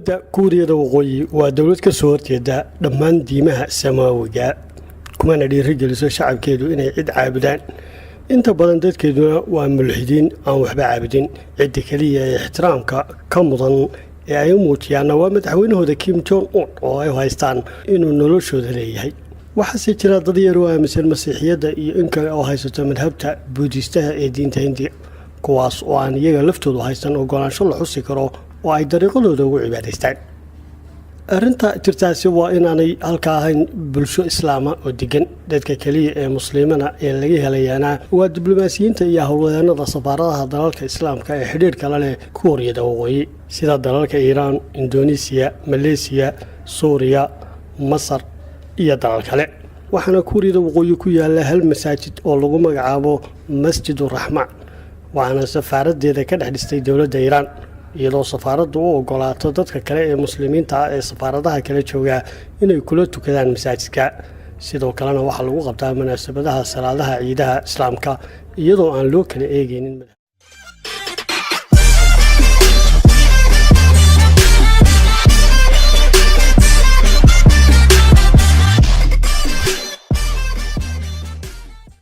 Dowladda Kuuriyada Waqooyi waa dowlad ka soo horjeeda dhammaan diimaha samaawiga, kumana dhiirigeliso shacabkeedu inay cid caabudaan. Inta badan dadkeeduna waa mulxidiin aan waxba caabudin. Cidda keliya ee ixtiraamka ka mudan ee ay u muujiyaanna waa madaxweynahooda Kim Jong Un, oo ay u haystaan inuu noloshooda leeyahay. Waxaase jira dad yar oo aaminsan Masiixiyadda iyo in kale oo haysato madhabta Buudistaha ee diinta Hindiga, kuwaas oo aan iyaga laftoodu haysan ogolaansho la xusi karo oo ay dariiqadooda ugu cibaadaystaan. Arrinta jirtaasi waa inaanay halka ahayn bulsho Islaama oo degan. Dadka keliya ee Muslimana ee laga helayaana waa diblomaasiyiinta iyo howlwadeenada safaaradaha dalalka Islaamka ee xidhiidhka la leh Kuuriyada Waqooyi, sida dalalka Iiraan, Indonesiya, Maleesiya, Suuriya, Masar iyo dalal kale. Waxaana Kuuriyada Waqooyi ku yaala hal masaajid oo lagu magacaabo Masjiduraxmaan, waxaana safaaradeeda ka dhex dhistay dowladda Iiraan, iyadoo safaaraddu u ogolaato dadka kale ee Muslimiinta ah ee safaaradaha kale joogaa inay kula tukadaan masaajidka. Sidoo kalena waxaa lagu qabtaa munaasabadaha salaadaha ciidaha Islaamka, iyadoo aan loo kala eegeynin.